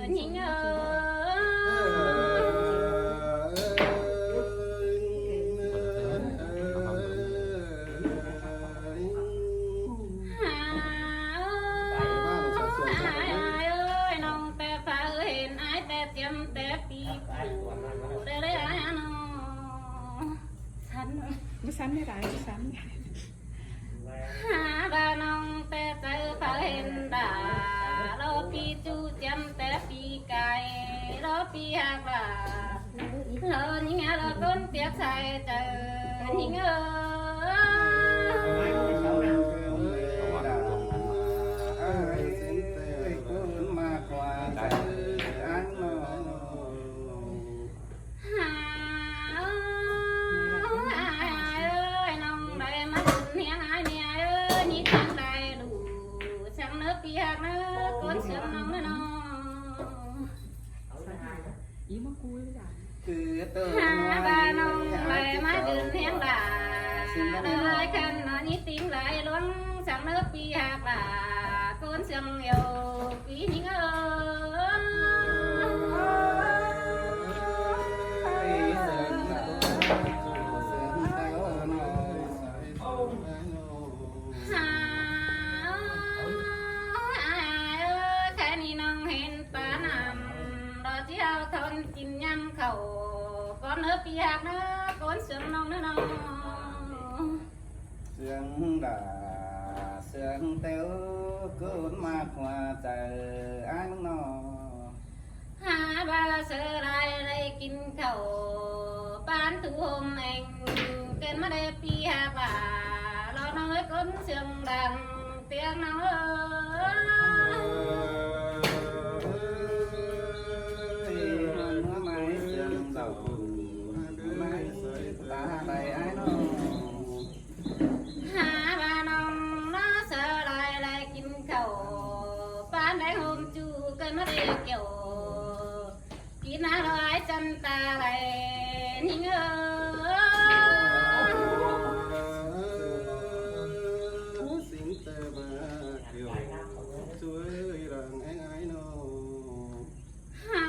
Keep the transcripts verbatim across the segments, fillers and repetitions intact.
ꞌnhính ơi. Ai ơi, ꞌnọng ꞌtẹ pha ơi, hên ai ꞌtẹ chiêm ꞌtẹ pi cu đê đê ai nó. Sắn. ꞌMí sắn đê đai, ꞌmí sắn. Ha, ba ꞌnọng ꞌtẹ chaư pha hên đa, lo pi chu chiêm ꞌtẹ pi cai, lo pi hạc đa. Lo ꞌnhính lo ꞌcốn tiệc sai chaư, ꞌnhính ơi. Ai ơi, ꞌnọng đảy ꞌmá ứn ꞌhiếng ai ꞌnị ơi, ꞌnị ꞌtếng lai đu, săng ꞌnớ pi hạc ꞌnớ, ꞌcốn siêng ꞌnọng ꞌnớ ꞌnọng. Ha, ba ꞌnọng đảy ꞌmá ứn ꞌhiếng đa, đảy lai căn ꞌnọ ꞌnị ꞌtếng lai luống, săng ꞌnớ pi hạc đa, ꞌcốn siêng ꞌlẹo. Pi ꞌnhính ơi. Ha, ai ơi, khay ꞌnị ꞌnọng hên pá năm, lo ꞌchí au thon kin ꞌnhăm khảu, ꞌcốn ꞌnớ pi hạc ꞌnớ, ꞌcốn siêng ꞌnọng ꞌnớ ꞌnọng. Siêng đa, siêng ꞌtẹo, ꞌcốn ꞌmặc hua chaư ai ꞌnọng ꞌnọ. Ha, ba ꞌsớ lai lai kin khảu, ꞌpan thu hôm eng, ꞌcốn ꞌmá đảy pi hạc đa, lo ꞌnọng ơi ꞌcốn siêng đang, ꞌtiếng ꞌnọng ơi. Ơi, ꞌmá mai siêng đa, mai ta lai ai ꞌnọng. Ha, ba ꞌnọng ꞌnớ ꞌsớ lai lai kin khảu, ꞌpan đảy hôm chu ꞌcốn ꞌmá đảy kiẻo, kin ꞌnạ lo ai chăn ta lai ꞌnhính ơi. Siêng ta ba kiẻo, chuối răng ai ai ꞌnọng. Ha,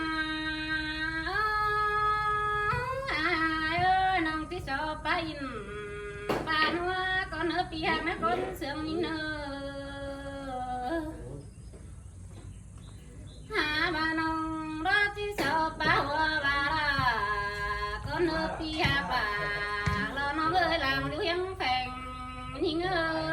ai ơi, ꞌnọng ꞌchí so pá in, pá ꞌnua, ꞌcốn ꞌnớ pi hạc ꞌnớ, ꞌcốn siêng ꞌnhính ơi. Ha, ba ꞌnọng ꞌló ꞌchí so pá hua ba đa, ꞌcốn ꞌnớ pi hạc đa, lo ꞌnọng ơi lăng dú hiếng pheng ꞌnhính ơi.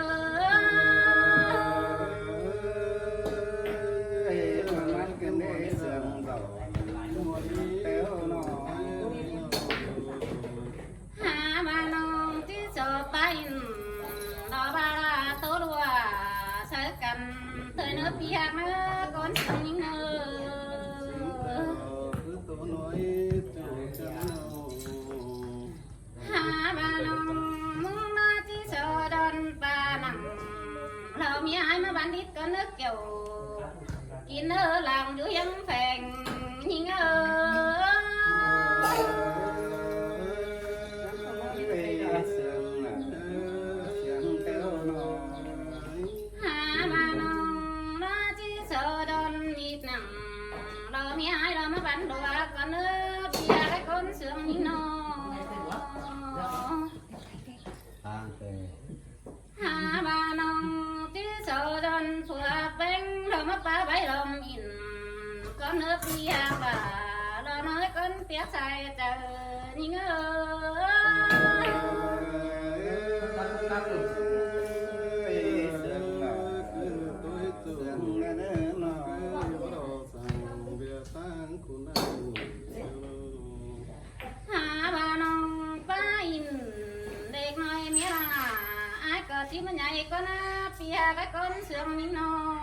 Ha, ba ꞌnọng ꞌchí so pá in, lo ba đa tô đua, ꞌsớ căn, ꞌtới ꞌnớ pi hạc ꞌnớ, ꞌcốn siêng ꞌnhính ơi. Ha, ba ꞌnọng ꞌmứng ꞌnớ ꞌchí so đón pá nẳng, lo ꞌmí ai ꞌmá bắn đít ꞌcốn ꞌnớ kiẻo, kin ꞌnớ lăng dú hiếng pheng ꞌnhính ơi. Ha, ba ꞌnọng ꞌnớ ꞌchí so đón đít nẳng, lo ꞌmí ai lo ꞌmá bắn đua ꞌcốn ꞌnớ, pi hạc đảy ꞌcốn siêng ꞌnhính ꞌnọng. Ha, ba ꞌnọng ꞌchí so đón phua peng, lo ꞌmá pá báy lom in, ꞌcốn ꞌnớ pi hạc đa, lo ꞌnớ ꞌcốn tiếc sai chaư ꞌnhính ơi. Ha, ba ꞌnọng pá in, đếc ꞌnọi ꞌmía đa, ai ꞌcọ ꞌchí ꞌmá nhảy ꞌcốn ꞌnớ, pi hạc đảy ꞌcốn siêng ꞌnhính ꞌnọng.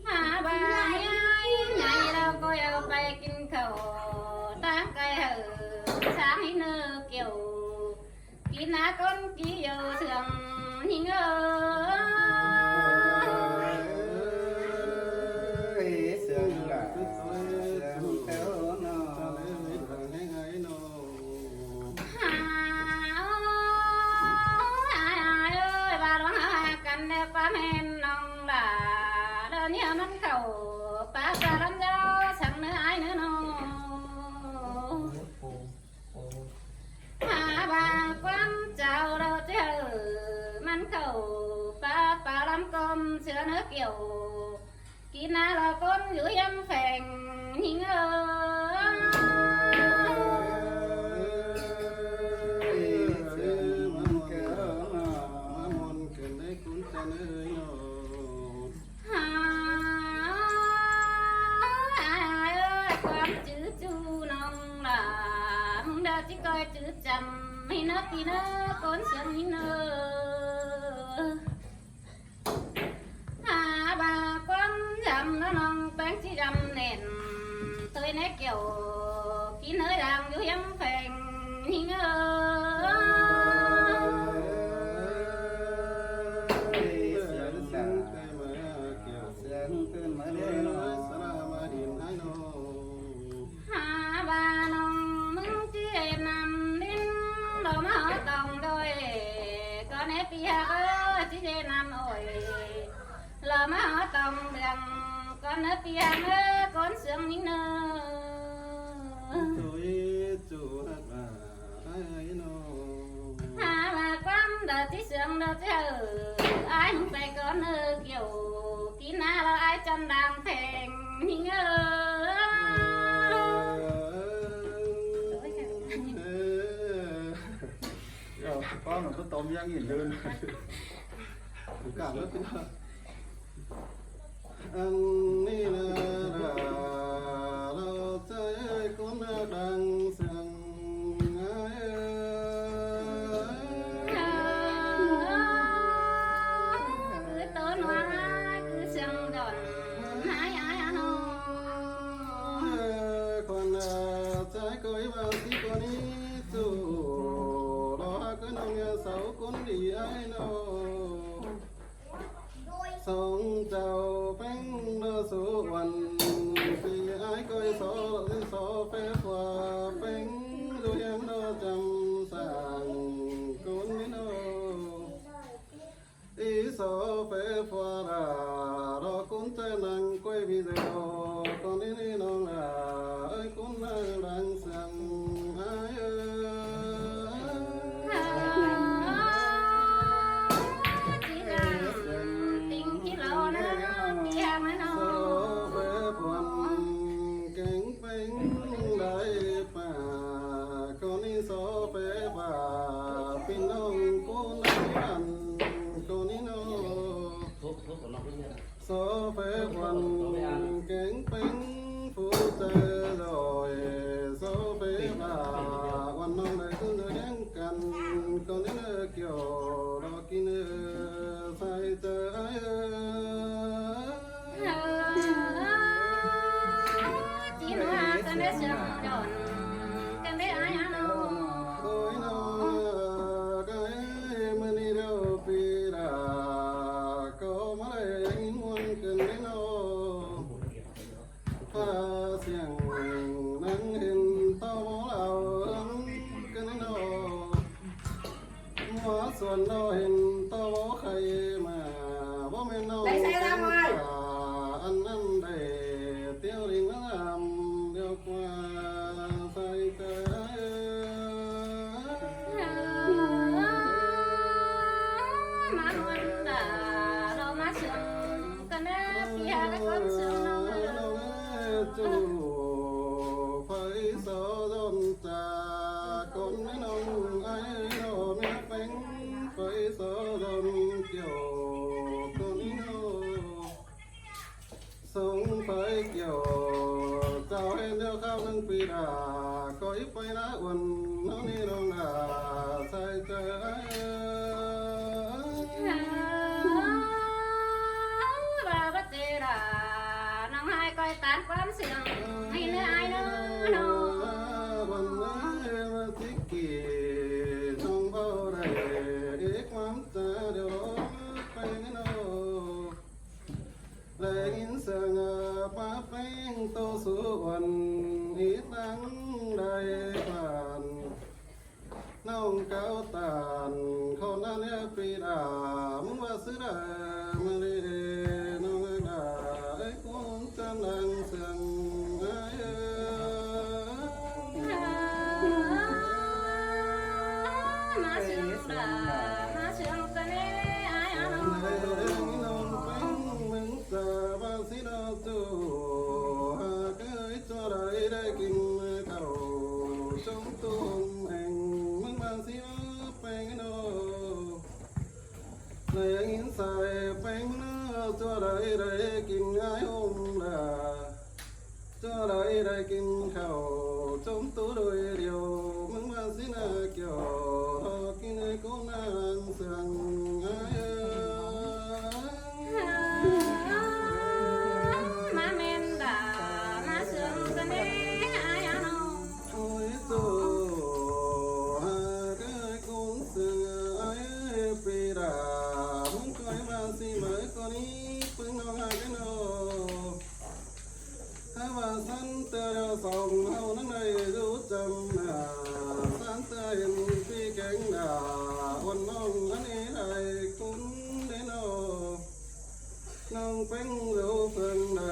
Ha, ba ꞌmía ai nhảy lo ꞌcọ au pay kin khảu, ꞌtáng cai hảư, sáng ꞌnhính ꞌnớ kiẻo. Kin ꞌnạ ꞌcốn ꞌchí dú siêng ꞌnhính ơi. Siêng đa, siêng ꞌtẹo ꞌnọng. Ha, ơ, ai ơi, ba đuống ha căn đe pá ꞌmen ꞌnọng đa, đe ꞌnị ꞌMắn khảu pá pá ꞌlắm ꞌlẹo săng ꞌnớ ải ꞌnớ ꞌnọ. Hả ꞌva ꞌquám chảu đaư ꞌchớ ꞌmắn khảu pá pá ꞌlắm ꞌcóm sia ꞌnớ kiẻo. Kít ꞌná ꞌlo ꞌcốn dú hiêm pheng ꞌnhính ơi. Hả ꞌquám chứ ꞌchu ꞌnọng lả ꞌmứng đaư ꞌchí ꞌcoi chứ chăm ꞌmí ꞌnớ ꞌpi ꞌnớ ꞌcốn siêng ꞌnhính ơi. Hả ꞌva ꞌquám dăm ꞌnớ ꞌnọng ꞌpéng ꞌchí dăm nẻn ꞌtoi ꞌnẹ kiẻo kít ꞌnớ đang dú hiêm pheng ꞌnhính ơi. Hả ꞌva ꞌnọng ꞌmứng ꞌchí ꞌnặm đin lỏ ꞌmá hó tỏng đôi, ꞌcọ ꞌnẹ ꞌpi ꞌhặc ꞌchí ꞌnặm ổi. Lỏ ꞌmá hó tỏng đường, ꞌcọ ꞌnớ ꞌpi ꞌhặc ꞌcốn siêng ꞌnhính ơi. Hả ꞌva ꞌquám đaư ꞌchí siêng đaư ꞌchớ ải ꞌmứng pay ꞌcọ ꞌnớ kiẻo. Kít ꞌná ꞌlo ải chăm đang pheng ꞌnhính ơi. Ơ, ꞌquám nó ꞌtố tóm ꞌnhắng ỉn đưn. Cảm ơn. Ăn ꞌnị ꞌnớ đa ꞌlo ꞌchớ ꞌcốn đang siêng ải ơi. Cứ ꞌtố ꞌnua cứ siêng đon ải ải ꞌnọ. Khuôn ꞌchớ ꞌcọ ꞌva ꞌchí ꞌcọ ꞌnị ꞌchu ꞌlo ꞌhặc ꞌcốn ꞌnọng ꞌnhá sáu ꞌcốn đi ải ꞌnọ. Song chảu ꞌpéng đaư sú uôn, ꞌpi ải ꞌcoi so, so phé phua ꞌpéng dú hiêm đaư chăm sảng ꞌcốn ꞌnị ꞌnọ. Í so phé phua đa ꞌlo ꞌcốn ꞌchớ năng quay video ꞌcốn ꞌnị ꞌnị ꞌnọng đa ơi ꞌcốn năng đang siêng ải ơi. Ơ, ꞌchí đang tính kít ꞌlo ꞌnớ ꞌpi ꞌhặc ꞌnọ. So phé phua kéng ꞌpéng đảy pá ꞌcốn ꞌnị so phé pá ꞌpi ꞌnọng ꞌcốn ꞌnị ăn ꞌcốn ꞌnị ꞌnọ. So phé phua kéng ꞌpéng phủ chaư ꞌlới, so phé pá uôn ꞌnọng đảy ꞌcốn dú hiêm căn ꞌcốn ꞌnị ꞌnớ kiẻo ꞌlo kít ꞌnớ sai chaư ải ơi. Ơ, ꞌchí ꞌnua ꞌcọ ꞌnớ siêng đon ꞌcọ ꞌnớ ải ꞌnọ. Ôi ꞌnọ, cái mưa ꞌnị đaư ꞌpi đa ꞌcọ ꞌmá đảy ꞌnhính ꞌmuôn ꞌcọ ꞌnớ ꞌnọ. Pá siêng năng hên ꞌto báu ꞌlẹo ꞌcọ ꞌnớ ꞌnọ. ꞌMua suôn ꞌnọ hên ꞌto báu khay ꞌmá, báu ꞌmen ꞌnọng ăn ꞌnặn đảy tiếu đin ꞌmá ꞌlam điêu ꞌquá sai chaư ải ơi. ꞌMá ꞌmuôn đa ꞌlo ꞌmá siêng ꞌcọ ꞌnớ ꞌpi ꞌhặc ꞌcốn siêng ꞌnọng ꞌnớ. ꞌChu phay so dón cha ꞌcốn ꞌnị ꞌnọng ải ꞌnọ, ꞌmía ꞌpéng phay so dón kiẻo ꞌcốn ꞌnị ꞌnọ. Song phay kiẻo chảu hên điêu khảu năng ꞌpi đa ꞌcọ í pay ná uôn ꞌnọng ꞌnị ꞌnọng đa sai chaư ải ơi. Ba bá tê đa ꞌnọng ải ꞌcoi tán ꞌquám siêng ꞌnị ꞌnớ ải ꞌnọ. Uôn ꞌnị ꞌmá ꞌchí kỉ ꞌnọng báu đảy í ꞌquám cha điêu ꞌló pay ꞌnị ꞌnọ. Đảy ꞌnghín siêng ꞌpá ꞌpéng ꞌtố sú uôn, í táng đảy phan ꞌnọng cáo tản khon ꞌnặn ꞌnị ꞌpi đa, ꞌmứng ꞌva ꞌsứ đa ꞌmá ꞌlế ꞌnọng đa ới ꞌchua đảy đảy kin ải ꞌhôm đa, ꞌchua đảy đảy kin khảu ꞌchốm tu đuổi điêu, ꞌmứng ꞌva ꞌsịn ꞌna kiẻo ꞌlọ kin ꞌcốn ꞌnáng sương ải ơi. ꞌMá ꞌmen đa, ꞌmá sương ꞌcọ ꞌnị ải ꞌnọ. Ôi ꞌchua, ha ꞌcốn sương ải ơi, pi đa ꞌmứng ꞌcoi ꞌva ꞌsịn ꞌmá ꞌcọ ꞌnị ꞌpứng ꞌnọng ải ꞌnọ. Ha ꞌva săn ꞌtưa điêu song ꞌháu ꞌnặn đảy dú chăm ꞌna, săn ꞌtưa ꞌhịn pi kéng đa, uôn ꞌnọng ꞌnặn ꞌnị đảy ꞌcốn ꞌnị ꞌnọ. ꞌNọng ꞌpéng dú phượng đa,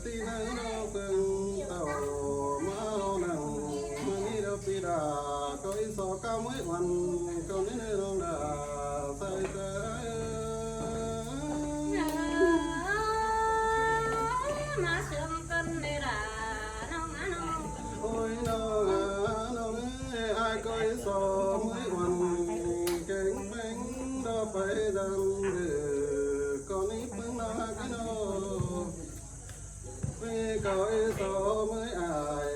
ti ꞌnớ ꞌnọ phượng tảu ꞌmá ꞌnặn, ꞌmá ꞌnị điêu pi đa, ꞌcọ ꞌí so ꞌcọ ꞌmới uôn, ꞌcọ ꞌnị ꞌnớ ꞌnọng đa, sai sai. ꞌMá sương ꞌcốn ꞌnị đa, ꞌnọng ꞌnọng. Ôi ꞌnọng ꞌnọng ơi, ải ꞌcọ ꞌí so ꞌmới uôn, kéng ꞌpéng đo pay dăm đư, ꞌcọ ꞌnị ꞌpứng ꞌnọng ꞌnị ꞌnọ. ꞌMí ꞌcọ ꞌí so ꞌmới ải,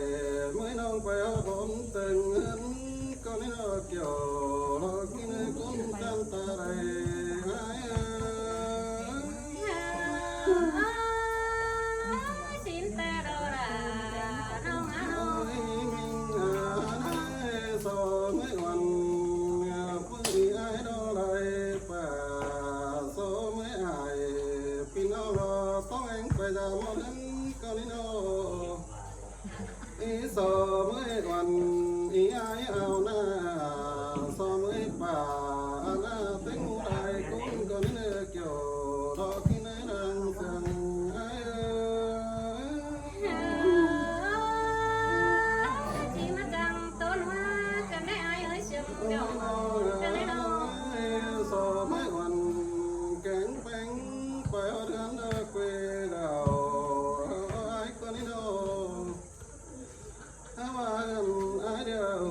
ꞌmới ꞌnọng pay ók ꞌhôm tơng ꞌhướn, ꞌcọ ꞌnị ꞌnọ kiẻo ꞌlọ kin ꞌcốn ꞌtáng ta đảy ải ơi. ꞌSịn ꞌtẹ đo đa, ꞌnọng ꞌnọng. Ôi ꞌmứng ải ꞌnị so ꞌmới uôn, ꞌpứng ải đo đảy pà so ꞌmới ải, pi ꞌnọng ꞌlọ ꞌtóng ꞌhéng pay dăm ꞌmá ꞌhướn ꞌcọ ꞌnị ꞌnọ. ꞌÍ so ꞌmới uôn, ꞌí ải ao ꞌna, so ꞌmới pà, ꞌna ꞌtếng ꞌmú đảy ꞌcốn ꞌcọ ꞌnị ꞌnớ kiẻo ꞌlọ kin ꞌnáng sương ải ơi. ꞌChí ꞌmá chắng ꞌtốn ꞌhua ꞌcọ ꞌnị ải ơi sương ꞌcọ. Ôi ꞌnọng ơi, so ꞌmới uôn, kéng ꞌpéng pay ók ꞌhướn đa quê đao, ải ꞌcọ ꞌnị ꞌnọ. Ha ꞌva ꞌhướn ải điêu,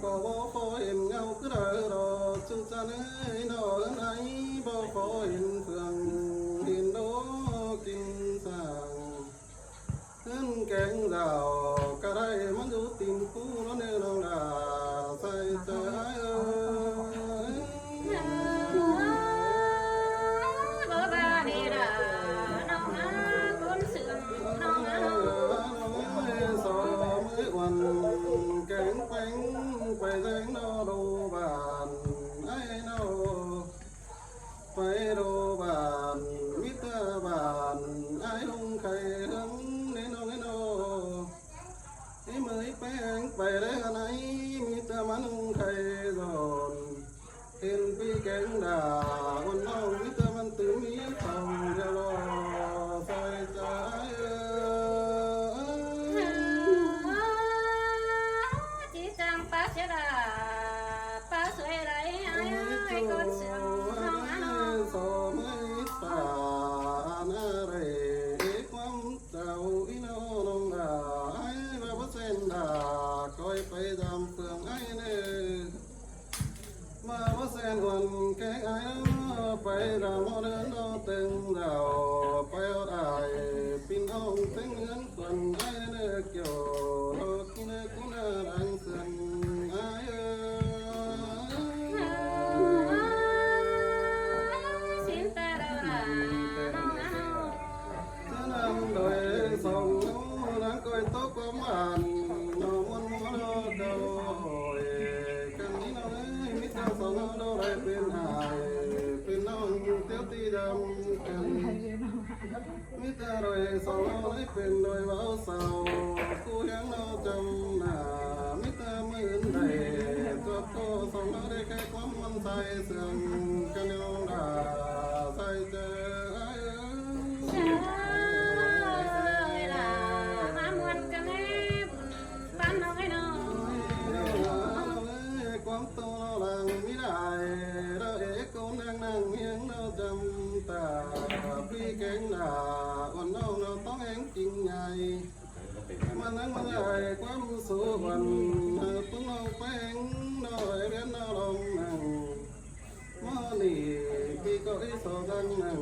ꞌcọ báu phó hên ꞌngáu cứ đa đo, ꞌchu chăn ơi ꞌnọ, ꞌhướn ải báu phó hên phượng, hên đô kin sang. ꞌHướn kéng dao ꞌcọ đảy ꞌmắn dú tin ꞌcú ꞌnọ ꞌnị ꞌnọng đa, sai sai ải ơi. Báu đa ꞌnị đa, ꞌnọng ꞌna ꞌcốn sương ꞌnọng ꞌna. So ꞌmới uôn, kéng ꞌpéng pay ꞌdệt ꞌnọ đu bản ải ꞌnọ. Pay đu bản, ꞌmí ꞌtưa bản ải ꞌlung khay ꞌhướn ꞌnị ꞌnọng ꞌnị ꞌnọ. ꞌI ꞌmới ꞌpéng pay ꞌlế ꞌnặn ải, ꞌmí ꞌtưa ꞌmắn ꞌlung khay dôn. Hên ꞌpi kéng đa, uôn ꞌnọng ꞌmí ꞌtưa ꞌmắn tứm ꞌmí tỏng điêu ꞌlọ, sai sai ơi. ꞌChí chắng pá sia đa, pá suối đảy ải ơi, ꞌcốn sương ꞌnọng ꞌna ꞌnọng. So ꞌmới pà, ꞌna đảy ꞌquám chảu ꞌí ꞌnọng ꞌnọng đa, ải ꞌva báu ꞌsén đa, ꞌcoi pay dăm phượng ải ꞌnị. ꞌVa báu ꞌsén uôn kéng ải ꞌnọ, pay dăm ꞌmá ꞌhướn ꞌnọ tơng dao, pay ók ải ꞌpi ꞌnọng tếng ꞌhướn khuôn ải ꞌnị kiẻo ꞌlọ kin ꞌcốn ꞌnáng sương ải ơi. ꞌSịn ꞌtẹ đo đa, ꞌnọng ꞌna ꞌnọng. ꞌChớ ꞌnặn đôi song ꞌnọng ꞌnáng ꞌcoi ꞌtố ꞌquám bản, ꞌnọng ꞌmuôn ꞌmá ꞌlọ đao ꞌcọ ꞌnị ꞌnọng ơi, ꞌmí ꞌtưa song ꞌnọng đảy pên ải pên ꞌnọng ꞌtiếu ti dăm căn. ꞌMí ꞌtưa đôi song ꞌnọng đảy pên đôi báu sau, ꞌcú ꞌhiếng ꞌnọng chăm nả, ꞌmí ꞌtưa ꞌmự đảy chuốp ꞌcọ song ꞌnọng đảy khay ꞌquám ꞌmuôn sai sương căn ꞌnọng đa sai chaư ải ơi. Ơi đa, ꞌmá ꞌmuôn căn ꞌnị, bun ꞌpắn ꞌnọng ꞌnị ꞌnọng. Ôi ꞌnọng ơi, ꞌquám tô ꞌnọng lăng ꞌmí đảy, đa ꞌcốn ꞌnáng ꞌnáng ꞌhiếng ꞌnọng chăm ta, ꞌpi kéng đa, uôn ꞌnọng ꞌnọng ꞌtóng ꞌhéng kin nhảy. ꞌMắn ꞌnáng ꞌmắn đảy ꞌquám sú uôn, ꞌpứng ꞌnọng ꞌpéng ꞌnọng ải ꞌviến ꞌnọng lom ꞌnáng. ꞌMá ꞌnị ꞌpi ꞌcọ ꞌí so dăng ꞌnáng,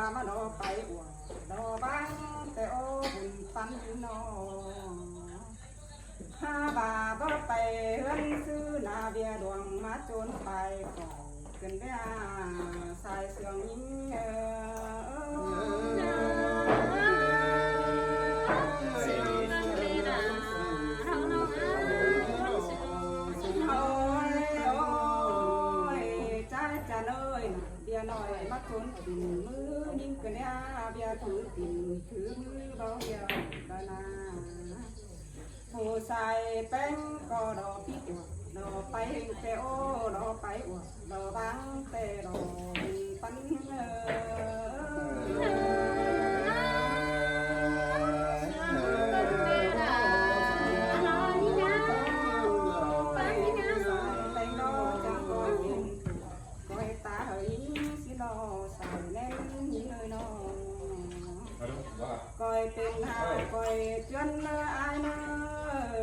ꞌva ꞌmá đo pay ua, đo báng ꞌtẹ ꞌố bun pắn ꞌnị ꞌnọ. Ha ꞌva báu pay ꞌhướn ꞌsứ ꞌna ꞌviạk đuang ꞌmá ꞌchốn pay khỏi kưn ꞌviạk sai sương ꞌnhính ơ. Ôi, ôi, ꞌchái chăn ơi, ꞌviạk ꞌnọi ꞌmá ꞌchốn pin ꞌmứ ꞌnhính kưn ꞌviạk, ꞌviạk thứ pin thứ ꞌmứ báu ꞌviạk đa na. Phủ sai ꞌpéng ꞌcọ đo pít ua, đo pay ꞌhêng ꞌtẹ ꞌố, đo pay ua, đo báng ꞌtẹ đo pắn ơ. Sai ꞌpéng đo chắng ꞌcoi pên, ꞌcoi ta hơ ꞌnhính ꞌsịn đo sai ꞌnén ꞌnhính ơi ꞌnọ. ꞌCoi pên ha ꞌcoi ꞌchướn ꞌnớ ải ꞌnớ,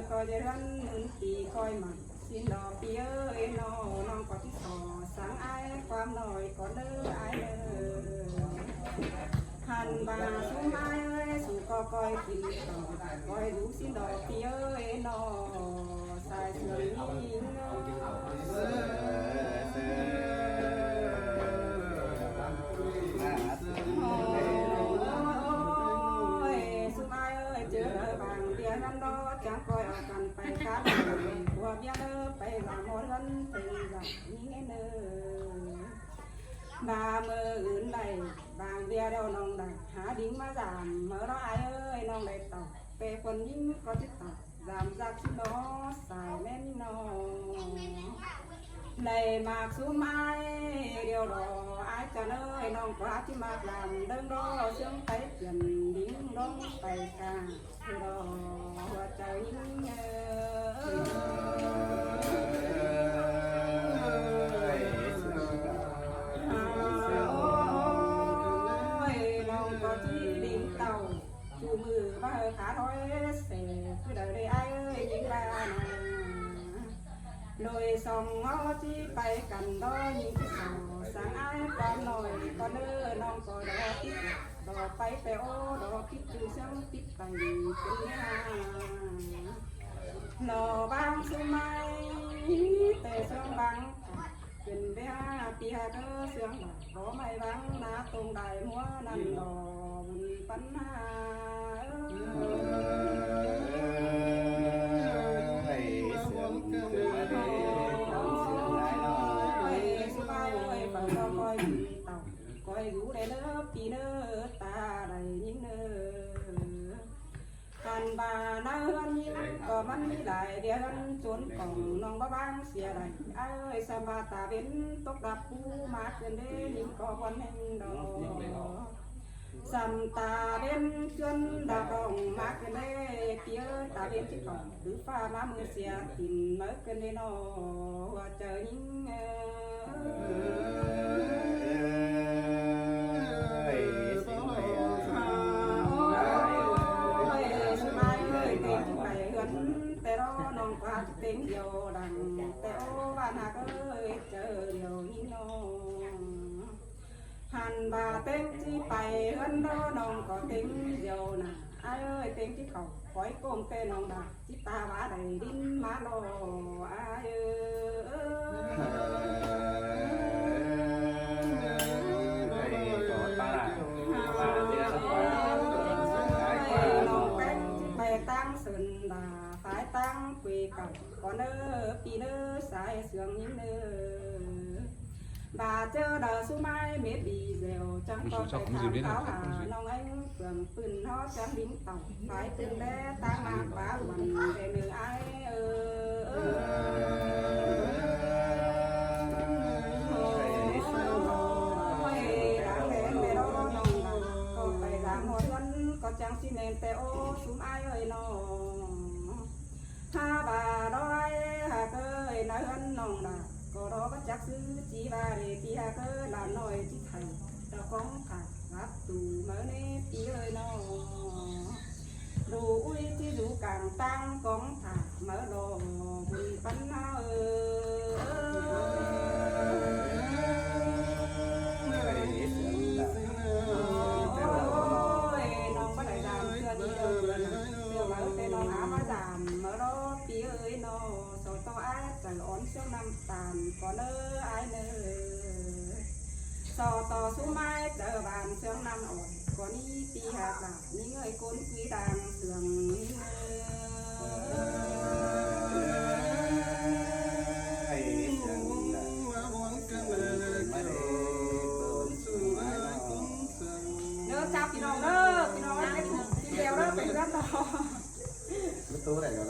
ꞌcoi ꞌdệt ꞌhướn ꞌmướng pi ꞌcoi mẳn ꞌsịn đo pi ơi ꞌnọ, ꞌnọng ꞌcọ ꞌchí so sáng ải ꞌquám ꞌnọi ꞌcọ ꞌnớ ải ꞌnớ. Hăn ꞌva ꞌsúm ải ơi, su ꞌcọ ꞌcoi pên tỏng, ꞌcoi dú ꞌsịn đo pi ơi ꞌnọ. Sai sương ꞌnhính ơ. Ôi, ꞌsúm ải ơi, ꞌchớ đaư bang ꞌviạk ꞌhướn đo chắng ꞌcoi au căn pay cát, ꞌcọ ꞌviạk đaư pay dăm ꞌhọt ꞌhướn ꞌtếng dăm ꞌnhính ꞌnớ. ꞌVa ꞌmự ứn đảy bang ꞌviạk đeo ꞌnọng đảy hák đin ꞌmá dăm ꞌmá ꞌnọ ải ơi, ꞌnọng đảy tỏng ꞌpẹ khuôn ꞌnhính ꞌcọ ꞌchí tỏng dăm ꞌdạk ꞌsịn ꞌnọ, sai ꞌmen ꞌnọ. Đảy ꞌmặc ꞌsúm ải điêu đo ải chăn ơi, ꞌnọng ꞌcọ ꞌchí ꞌmặc dăm đơng đo sương pay kiên đin đong pay ca. Đo hua chaư ꞌnhính ơ. Ôi, ꞌnọng ꞌcọ ꞌchí đin tảu, ꞌchu ꞌmự ꞌva hơ khả thôi sẻ, ꞌcứ đaư đảy ải ơi ꞌnhính ꞌva ꞌnọ. Lội song ꞌháu ꞌchí pay căn đo ꞌnhính ꞌchí so, sáng ải ꞌquám ꞌnọi ꞌcọ ꞌnớ, ꞌnọng ꞌcọ đo pít, đo pay ꞌtẹ ꞌố, đo pít ꞌchu sương pít pay ꞌcứn ꞌnị ha. Lo bang ꞌsúm ải ꞌtẹ sương bang, kưn ꞌviạk pi ha ꞌcọ sương bang, báu ꞌmạy bang ꞌná tông đai ꞌmúa ꞌnặn lo bun pắn ha. Ôi, ꞌsúm ải ơi, ꞌcoi ꞌcoi pin tỏng, ꞌcoi dú đảy ꞌnớ pi ꞌnớ, ta đảy ꞌnhính ꞌnớ. Căn ꞌva ꞌná ꞌhướn ꞌnhính ꞌcọ ꞌmắn ꞌmí lai, ꞌviạk ꞌhướn ꞌchốn cỏng ꞌnọng báu báng sia đảy. Ải ơi, sam ꞌva ta bến tốc đắp pú ꞌmá kưn đế ꞌnhính ꞌcọ buôn ꞌhêng đo. Sam ta bến ꞌchướn đắp đong ꞌmá kưn đế, pi ơi, ta bến ꞌchí cỏng tứ ꞌphạ ꞌmá ꞌmự sia tin máư kưn đế ꞌnọ, hua chaư ꞌnhính ơ. Ôi, ôi, ꞌsúm ải ơi, ꞌtếng ꞌchí pay ꞌhướn ꞌtẹ ꞌnọng ꞌcọ ꞌchí ꞌtếng điêu đăng ꞌtẹ ꞌố, bản ꞌhặc ơi, chaư điêu ꞌnhính ꞌnọ. Hăn ꞌva ꞌtếng ꞌchí pay ꞌhướn ꞌnọng ꞌcọ ꞌtếng điêu nả. Ải ơi, ꞌtếng ꞌchí khảu khói côm ꞌtẹ ꞌnọng đa. ꞌChí ta ꞌva đảy đin ꞌmá lo ải ơi. ꞌNọng ꞌpéng ꞌchí pay ꞌtáng sưn đa, phái ꞌtáng quê cỏng ꞌcọ ꞌnớ, pi ꞌnớ, sai sương ꞌnhính ꞌnớ. ꞌVa ꞌchớ đaư ꞌsúm ải mết đi dẻo, chắng ꞌcọ pay tham kháo ha ꞌnọng ꞌéng, phường pưn ꞌháu chắng đin tỏng, phái ꞌtưng đé ꞌtáng ꞌmặc bá ꞌluôn đé ꞌnớ ải ơ. Ôi, đáng lẽ mết đo ꞌnọng đa, ꞌcọ pay dăm ꞌhọt ꞌhướn ꞌcọ chắng ꞌchí ꞌmen ꞌtẹ ꞌố ꞌsúm ải ơi ꞌnọ. Ha ꞌva đói ha ꞌcới ꞌná ꞌhướn ꞌnọng đa, ꞌcọ đo báu chắc ꞌsứ ꞌchí ꞌva đé ꞌpi ha ꞌcới, ꞌlạ ꞌnọi ꞌchí thảy, đa cóng khả gắp tu máư ꞌnị ꞌpi ơi ꞌnọ. Đu ꞌúi ꞌchí dú cang ꞌTan cóng thả máư lo bun ꞌpắn ꞌnớ. Ôi, ꞌnọng báu đảy dam ꞌtưa đi đaư, ꞌtưa máư ꞌtẹ ꞌnọng ꞌmá dam máư lo ꞌpi ơi ꞌnọ. So ꞌto ải chaư ón siêng ꞌnặm ꞌtan ꞌcọ ꞌnớ ải ꞌnớ. So ꞌto sú ꞌmá chaư ban siêng ꞌnặm ón ꞌcọ ꞌnị ꞌpi ꞌhặc đaư ꞌnị ꞌngới ꞌcốn ꞌquí đang siêng ꞌnị ꞌnớ. ꞌNớ, chao ꞌpi ꞌnọng ꞌnớ, ꞌpi ꞌnọng ꞌnớ, ꞌpi ꞌnọng ꞌnớ, ꞌpi ꞌnọng ꞌnớ.